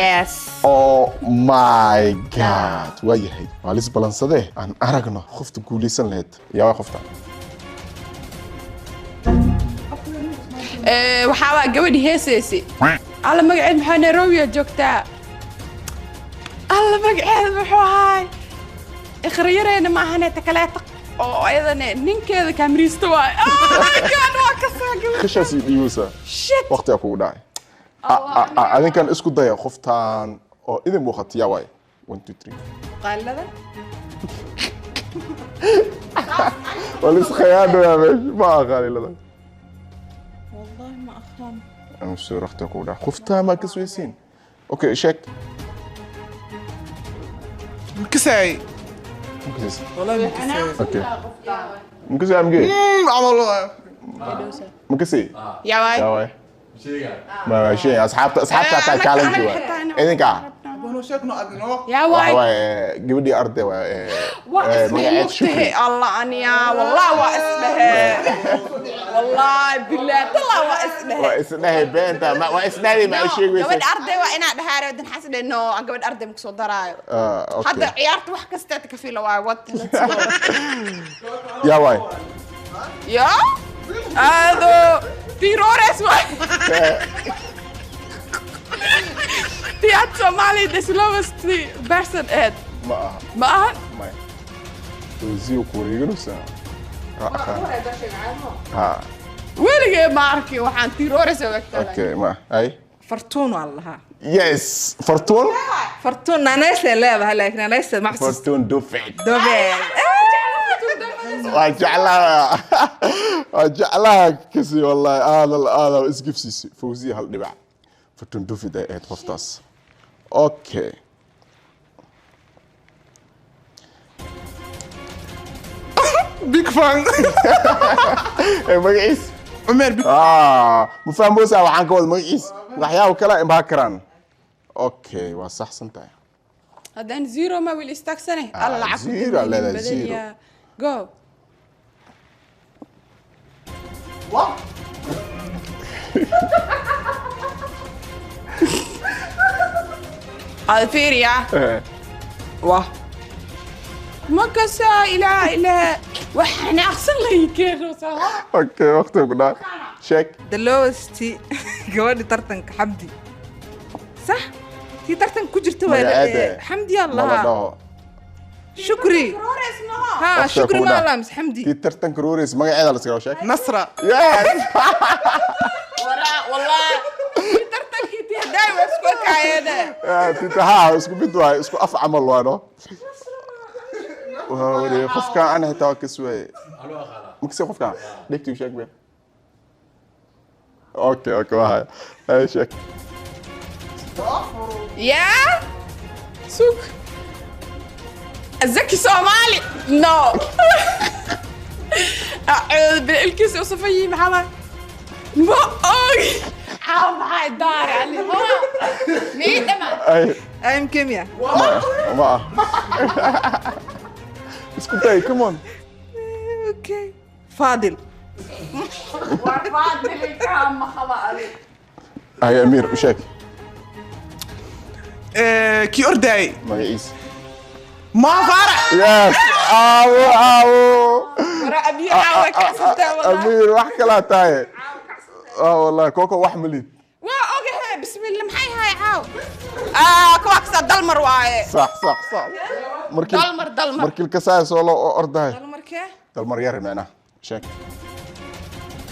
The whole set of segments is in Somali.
Yes. Oh my God, waa yahay, waa lis balansadee, aan aragno qofta guulaysan lahayd. Yaa waa qofta? Waxaa waa gabadhi heesaysi. Alla, magaceed maxaa? Nairobi joogtaa. Alla, magaceed muxuu ahaay? Ikhriyareena ma ahane, ta kaleeta oo ayadana ninkeeda kaamiriista waay. Gabadh waa kasaa gabadh. Kashaasi dhiibeysaa. Shit. Waqtigaa kugu dhacay. Adinkan isku daya qoftaan oo idin muuqata. Yaa waaye? One, two, three. Qaalada. Waa lis khiyaanayaa meesha. Ma aqaanilada. Wallahi ma aqaan. I'm sorry, waqtigaa kugu dhacay. Qoftaan maa kasweysiin? Okay, sheeg. Makasay. Makasaysa? Wallahi makasay. Okay, makasay amge. Camal waa. Makasay. Yaa waay? Yaa waaye? Ma shay asxaabta taa challenge waay idinka. Abano, sheegno adino. Yaa waxa waay? Waaye gabadhii arday waay. Waa magaceed Shukri. isdhehe. Allah, aniya wallah waa isdhehe, wallahi billahi tallah waa isdhehe. Waa isdhehe beenta, waa isdhehe, ma sheegaysa. Gabadh arday waa inaa dhahaare wadan xasde. No, aan gabadh arday makusoo daraayo. Okay. Hadda ciyaarta wax kasta ka fila waay. What, let's go. Yaa waay? Ya aado tirores waay tii had Soomaali the slowest person ahead. Ma aha. Ma ahan. Maya, wasiyo ku wareeganaysaa. Ha. Weligee ma arki waxaan tirores ogagtaa. Okay, ma ay. Fartuun waa la lahaa. Yes, Fartuun. Fartuun naanaysay leedahay, laakiin naanayseed ma xasuusto. Fartuun Dufed. Dobeel. Waa jeclaha, waa jeclaha kasi wallahi. Aada aada isgifsiisay Fawziya, hal dhibac. Fartuun Dufid ay ahayd qoftaas. Okay. Big fan. Ee magaciis? Cumeer Big. Ah, ma fahmoosaa waxaan ka wada magaciis, waxyaabo kale imaa karaan. Okay, waa saxsan tahay. Haddaan zero ma wil istaagsane. Ah, Alla, lacag ku zero dambeeyay, leedahay, badaniyaa. Go. What? Aad fiiriya. Wah, ma kasaa ilaa ilaa waxaan aqsan lahay keeno saha. Okay, waqtiga ku dhaca. Sheeg. The lowest gabadhi tartanka, Xamdi, sax? Tii tartanka ku jirta waa. Magaceeda? Xamdi yaa ma la lahaa. Dhaho. Shukri ha. Waqtiga Shukri. kugu Ma dhaca. lahaa mise Xamdi? Tii tartanka rooreysa magaceeda la iskaga sheeg. Nasra. Yes. Waraa wallah tii tartankii tii haddaay waa isku ekaayeen. Tita ha, isku mid waay, isku af camal waay. No waa waree qofkaan ana xitaa waa kas waaye. Makasi qofkaan dhegtii sheeg be. Okay, waa haya. Hay, sheeg. Yaa sug, Zaki Soomaali. No, acuudu bililkiisa u safayi maxaa ma og caaw maxaa daari ali mii dhamaan. Ay. I'm Kenya. Ma ah, isku day, come on. Okay, Fadil. War faadilika ma qaba ali. Ay, Amiir, u sheeg. Kii ordaayay. Magaciisa? Ma Faarax. Yes, aawo aawo. Wara abiyo caawa kacsantaa wallah. Amiir, wax kalaa tahay. Ah, wallahi koko wax malid. Waa ogahe, bismillah, maxay ahay caaw? Ah, kuwa kasa Dalmar waaye. Sax. Markii Dalmar, Dalmar. Markii kasaay soo loo ordahay. Markee? Dalmar yar macnaha, sheeg.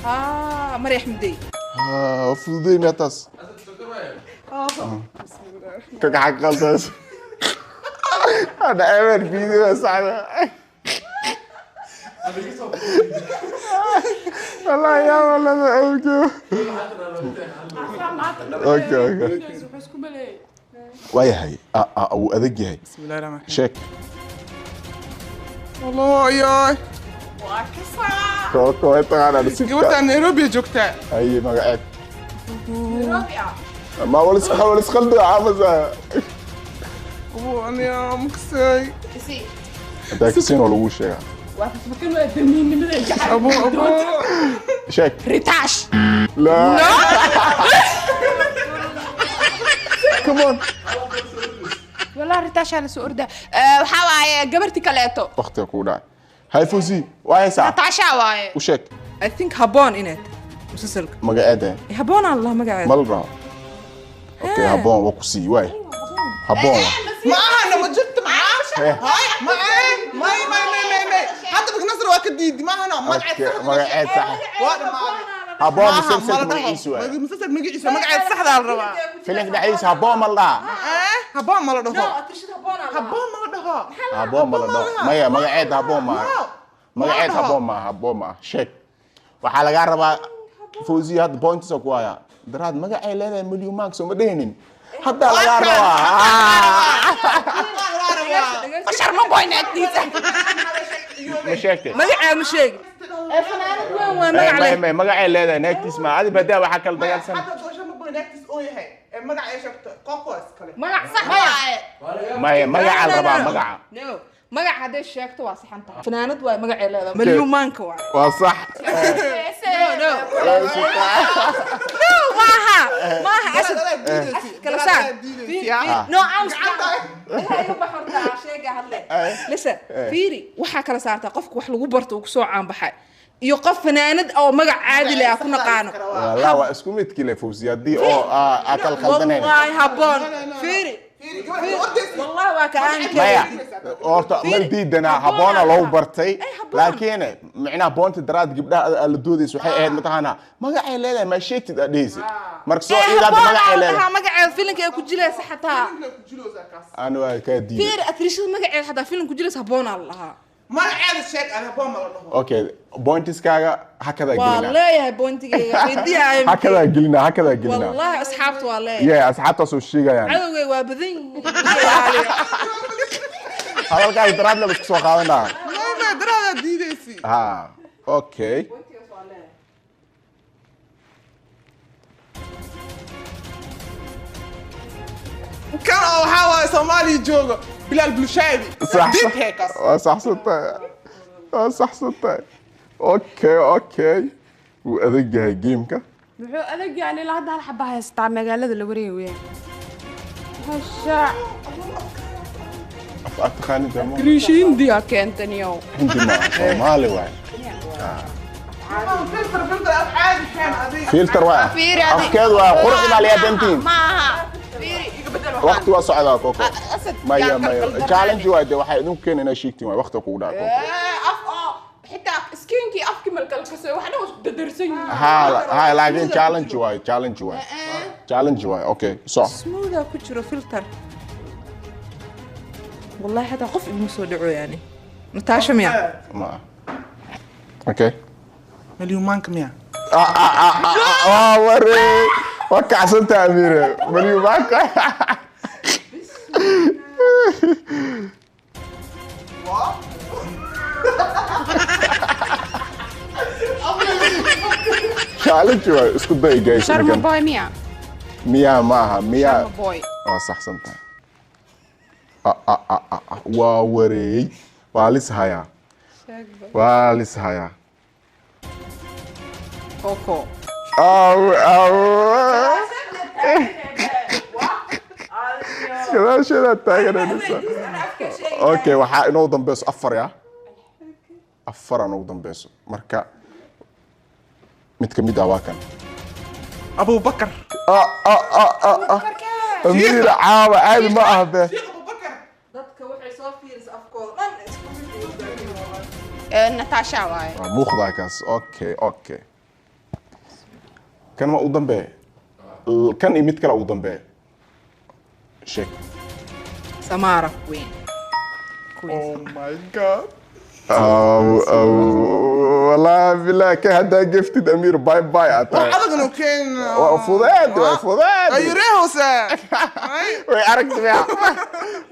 Ah, Mari Axmedey. Ah, fududay miyaa taas? Kaka xaqaltaas ana eber video saxda. Wallahi yaa walada awjo. Okay, waayahay. Wuu adag yahay. Bismillahi rahmaan rahiim. Sheeg. Wallah yaay. Waa kasaa. Koko way taqaanaa nasiibka. Gabadhaan Nairobi joogtaa. Ay, magaceed? Nairobi ah. Ma walis walis qaldo caamasa. Abo, aniga makasay. Isi. Haddaa kasiin oo lagu sheegaa. Waa kasbakan, waa damiinnimada jacayl. Abo, abo. Sheeg. Ritaash. لا. Come on. Wallah Natasha la soo orda. Waxaa waaye gabartii kaleeto. Waqtiga kugu dhacay. Hay Fawzi, waa haysaa. Natasha waaye. U sheeg. I think haboon inaad musalsalka. Magaceeda. Haboon Allah magaceeda. Ma la dhaho. Okay, haboon waa ku sii waay. Haboon. Ma ahana ma jirto macaa. Hay ma may may may may may. Hadda bak Nasra waa ka diidi ma ahana magaceed. Magaceed sax. Waa dhamaaday. Haboon musalsalka magaciisa waay. Musalsalka magaciisa magaceed saxda la rabaa. Filimka dhexdiisa haboon ma la dhahaa. Haboon ma la dhaho. Haboon ma la dhaho. Haboon ma la dhaho. Maya magaceed haboon ma aha. Magaceed haboon ma aha, haboon ma aha. Sheeg. Waxaa lagaa rabaa Fawzi hadda points ku haya. Daraad magacay leedahay Million Marks oo ma dhehinin. Hadda lagaa rabaa. Sharma boy naagtiisa. Ma sheegtay? Magacaa ma sheegi. Fanaanad weyn waa magac leh. May magacay leedahay naagtiis ma adi badaa waxa kala dagaalsan. Hadda Sharma boy naagtiis oo yahay. Magac ay sheegto qoqo iskale. Magac sax waaye. Maya magaca la rabaa magaca. No. Magac haday sheegto waa saxan tahay. Fanaanad waa magacay leedahay. Million Manka waa. Waa sax. No. No, maaha. Maaha asad. Kala saar. No, I'm Listen, fiiri waxa kala saartaa qofka wax lagu barto uu ku soo caan baxay iyo qof fanaanad oo magac caadi leh ku naqaano. Wallah waa isku mid kile Fawzi hadii oo aa kala khaldaneen. Wallahi haboon. Fiiri. Wallahi waa ka aan maya horta ma diidana haboona loo bartay laakiin micnaha boonta daraad gabdhaha la doodayso waxay ahayd mataqaana magacay leedahay ma sheegtid aad dhehaysid marka soo iidaad magacay leedahay magaceeda filimka ay ku jilaysa xataa aan waa ka diiday fiir atrishada magaceeda xataa filim ku jilaysa haboona la lahaa magaceeda sheeg aan haboon ma la dhaho. Okay, pointiskaaga hakada gelina. Waa leeyahay pointigayga weydiiyahay. Hakada gelina, hakada gelina. Wallahi asxaabtu waa leeyahay. Yeah, asxaabta soo sheegayaan. Cadowgay waa badan yihiin. Hadalkaaga daraad la isku soo qaadanaa. Ma daraad diidaysi. Ha, okay. Kan oo waxaa waaye Soomaaliya joogo Bilal Bulshaabi. Sax. Waa saxsantahay. Waa saxsantahay. Okay, okay. Wuu adag yahay gameka. Muxuu adag yahay ilaa hadda hal xaba haystaa magaalada la wareegay weeyaan. Hasha. Af aad taqaanid ama? Kriish Hindiya keentaniyow. Hindi ma Soomaali waay. Filter filter af caadi keen adiga. Filter waay. Afkeedu waa quruxda baa layaa dantiin. Maaha. Waqti waa socdaa koko. Maya maya challenge waay de waxay idinku keenayna sheegtiin waay waqti kugu dhaco. Af oo xitaa skinkii afki malkal ka soo waxna isku dadarsan yihiin. Ha laakiin challenge waay challenge waay. Challenge waay okay so. Smooth ku jiro filter. Wallahi hada qof iguma soo dhaco yani. Natasha miya? Ma. Okay. Million Manka miya? Ah ware. Waa kacsantahay Amiire. Million Manka. Challenge waay isku day guys. Sharma boy miya? Miya maaha miya. Sharma boy. Waa saxsan tahay. Waa wareey. Waa lis hayaa. Waa lis hayaa. Koko. Aw aw. Gadaasheedaa taaganaysa. Okay, waxaa inoo dambeyso afar ya. Afar aan ugu dambeyso. Marka mid ka mid ah waa kan. Abu Bakar. Amiir caawa caadi ma aha be. Dadka waxay soo fiiris afkooda dhan isku mid. Natasha waaye. Waa muuqdaa kaas. Okay, okay. Kan ma u dambeeya? Kan iyo mid kale ugu dambeeya. Sheeg. Samara Queen. Oh my God. والله بالله كهدا جفتد امير باي باي adagna keen. Fudeed waa fudeed. Ayurehoosa. Way aragtay miya?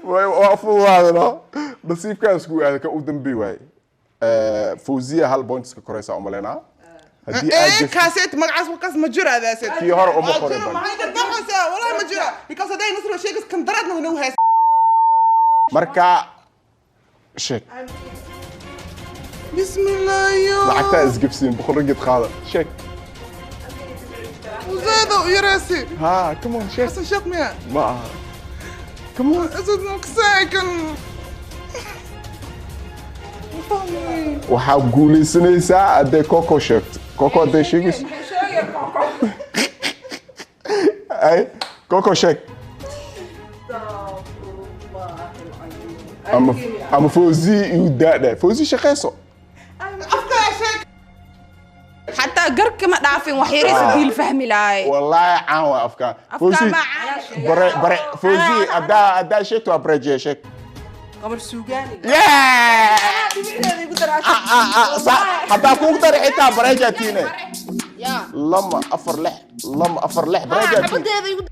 Waa fududaadno. Nasiibkaas ku aad ka u dambi waay. Fawziya hal points ka koreysa u maleynaa. Haddii aad Ee kaaseet magacaas wakaas ma jiro adaaseet. Kii hore uma qorin ban. Wallahi ma jiro because haday Nasra sheegas kan daraadna inuu haysto. Marka sheeg. Bismillah. Lacagta isgibsiin boqol ringgit qaada. Sheeg. Zaid Aada u yareysi. Ha, come on, sheeg. Xasan Sheekh miya? Ma aha. Come on. Asad maksaakan. Ma fahmay. Waxaa guulaysanaysaa hadday Koko sheegto. Koko hadday sheegayso. Ay, Koko sheeg. Ama Fawzi igu daadha. Fawzi shaqeyso. Afkaa sheeg. Xataa garka ma dhaafin, wax yaraysa diil fahmi lahay. Wallaahi caan waa afkaan. Afkaan Fawzi ma caan. Bare bare Fawzi, haddaa sheegto waa barejiya, sheeg. Qamar Suugaani. Yeah! Dhibicdeeda igu daraasha. Ah, ah, haddaa kugu dari xitaa bareja tiine. Yaa. 2 4 6, 2 4 6, bareja tiine. Xabadeeda igu.